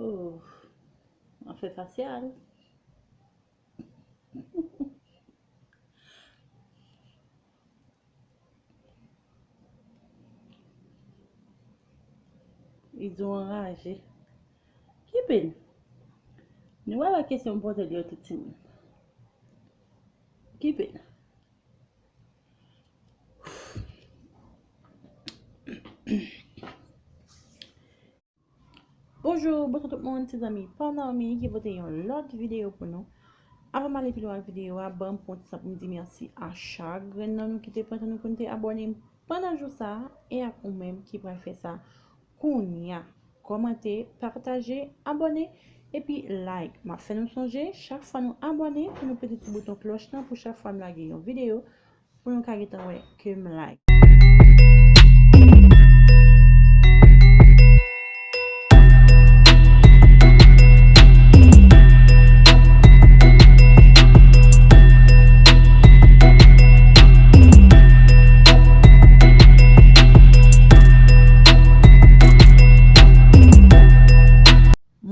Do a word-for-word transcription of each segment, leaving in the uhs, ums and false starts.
Oh, mwen fè fasyal. Izo anraje. Kipe l. Nou wè kesyon m poze li yo tout timoun. Kipe l. Bonjou, bonswa tout moun, se zanmi pa w Naomi ki pote yon lòt videyo pou nou. Avan m ale pi lwen ak videyo a, ban m pran ti tan pou m di mèsi a chak grenn nan nou ki te pran tan nou pou nou te abòne m pandan jou sa a, e ak ou menm ki pral fè sa kounye a. Kòmante, pataje, abòne, epi like. M ap fè nou sonje, chak fwa nou abòne, pou nou pete ti bouton klòch lan pou chak fwa m lage yon videyo, pou nou ka gentan wè ke m like.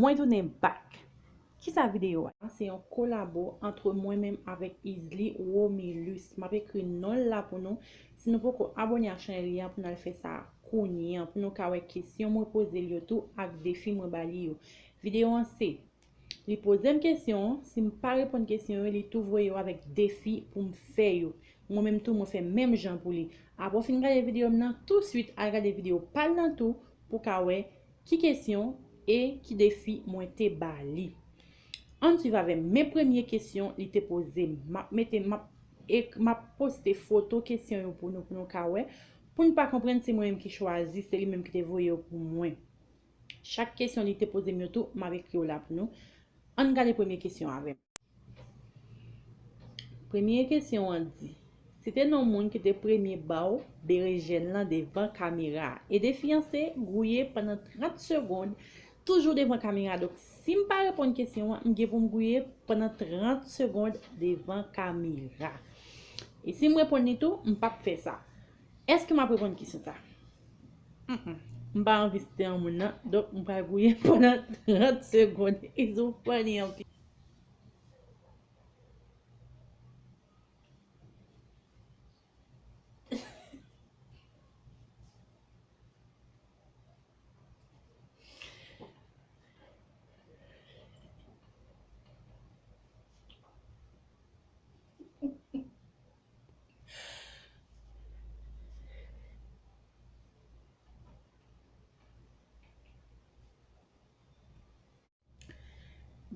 Mwen tounen back. Kisa videyo a? Se yon kolabo ant mwen menm avèk Isly Romilus. M ap ekri non l la pou nou. Si nou poko abòne ak chanèl li a, pou n al fè sa kounye a, pou nou ka wè kesyon mwen poze l yo tou ak defi mwen ba li yo. Videyo an se, li poze m kesyon, si m pa reponn kesyon yo, li tou voye yo avèk defi pou m fè yo. Mwen menm tou, mwen fè menm jan pou li. Apre w fin gade videyo m nan, touswit al gade videyo pa l nan tou pou w ka wè ki kesyon e ki defi mwen te ba li. Ann swiv avè m. Men premye kesyon li te poze m. M ap mete, m ap, e, m ap poste foto kesyon yo pou nou, pou nou ka wè. Pou n pa konprann se mwen menm ki chwazi, se li menm ki te voye yo pou mwen. Chak kesyon li te poze m yo tou, m ap ekri yo la pou nou. Ann gade premye kesyon avè m. Premye kesyon an di, site non moun ki te premye ba w berejèn lan devan kamera a. E defi an se gouye pandan trant segonn, toujou devan kamera. Donk, si m pa reponn kesyon an, m gen pou m gouye pandan trant segonn devan kamera. E si m reponn li tou, m p ap fè sa. Èske m ap reponn kesyon sa? Mm-mm. M pa anvi site yon moun nan, donk m pral gouye pandan trant segonn. Izo funny anpil.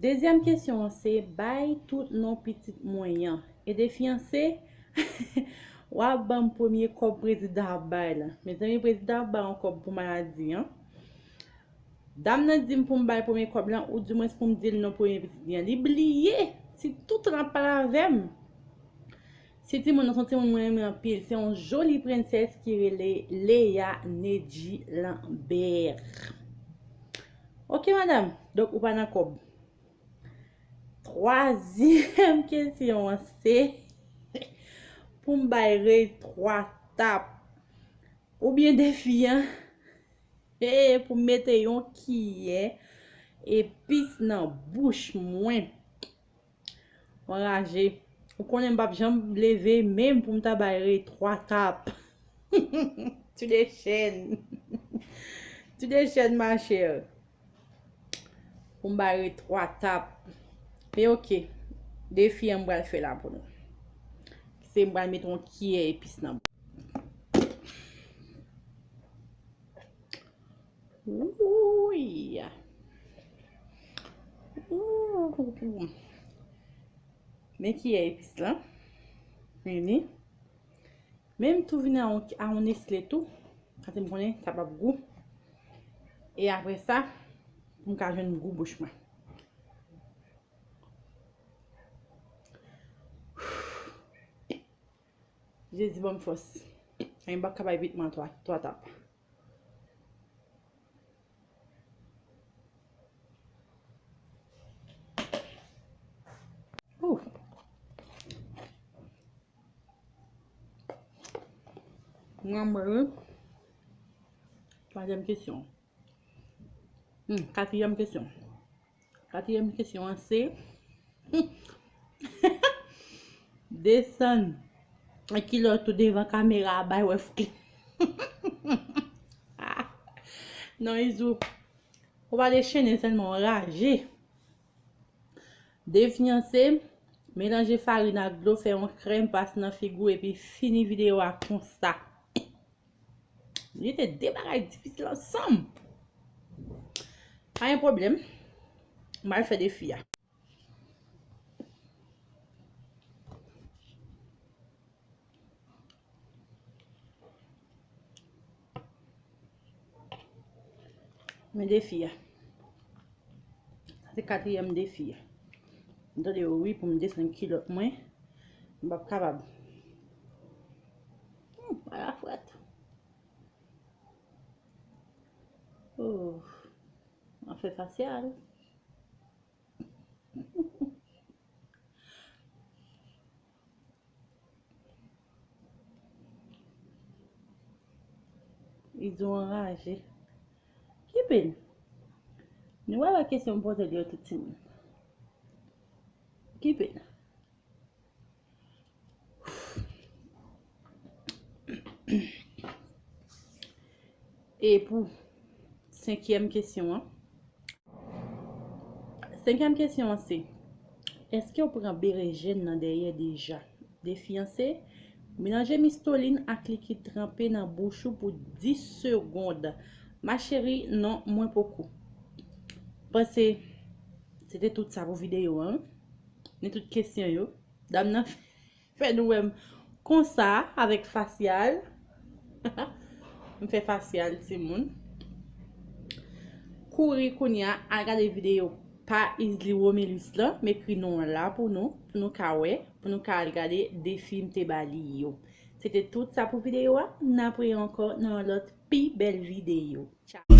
Dezyèm kesyon an se, bay tout non pitit mwen an. E defi an se, w ap ban m premye kòb prezidan ap bay la. Mezanmi, prezidan ap bay yon kòb pou maladi an. Dam nan di m pou m bay premye kòb lan, oudimwens pou m di l non premye pitit li an. Li bliye, si toutan l ap pale avè m. Se timoun nan, se yon timoun mwen renmen anpil. Se yon joli prensès ki rele Lea Nedji Lambert. Oke, madanm. Donk, ou pa nan kòb. Twazyèm kesyon an se pou m bay Rey twa tap. Oubyen defi an, e pou m mete yon kiyè epis nan bouch mwen. Anraje. Ou konnen m p ap janm leve menm pou m ta bay Rey twa tap. Tu déchaînes. Tu déchaînes, ma chère. Pou m bay Rey twa tap. Men oke. Defi an m pral fè la pou nou. Se m pral mete yon kiyè epis nan. Wouy! Wouy! Men kiyè epis lan. Men li. Men m tou vin a yon, a yon Nestlé tou. Paske m konnen sa p ap gou. E apre sa, pou m ka jwenn gou bouch mwen. Jezi ban m fòs. Ay, m p ap ka bay pitit mwen twa, twa tap. Ooh. Mwen mwen wi. Twazyèm kesyon. Hmm, katriyèm kesyon. Katriyèm kesyon an se desann kilòt ou devan kamera a bay wè fouke. Non, Izou, ou pa dechennen sèlman, w raje. Defi an se melanje farin ak dlo, fè yon krèm, pase nan figi w epi fini videyo a konsa. Li te de bagay difisil ansanm. Pa gen pwoblèm. M al fè defi a. Men defi a. Sa se katriyèm defi a. M tande yo ri pou m desann kilòt mwen. M p ap kapab. Hmm, ala frèt. Oh. M ap fè fasyal. Izo anraje. Kipe l. Nou wè kesyon m poze l yo tout timoun. Kipe l. E pou senkyèm kesyon an, senkyèm kesyon an se, èske w pran berejèn nan dèyè deja? Defi an se, melanje mistolin ak likid tranpe nan bouch ou pou dis segonn. Ma chérie, non, mwen poko. Panse se te tout sa pou videyo an. Ni tout kesyon yo. Dam nan fè nou wè m konsa avèk fasyal. M fè fasyal, timoun. Kouri kounye a, al gade videyo pa Isly Romulus lan. M ekri non an la pou nou, pou nou ka wè, pou nou ka al gade defi m te ba li yo. Se te tout sa pou videyo a. N ap wè ankò nan yon lòt pi bèl videyo. Tchao.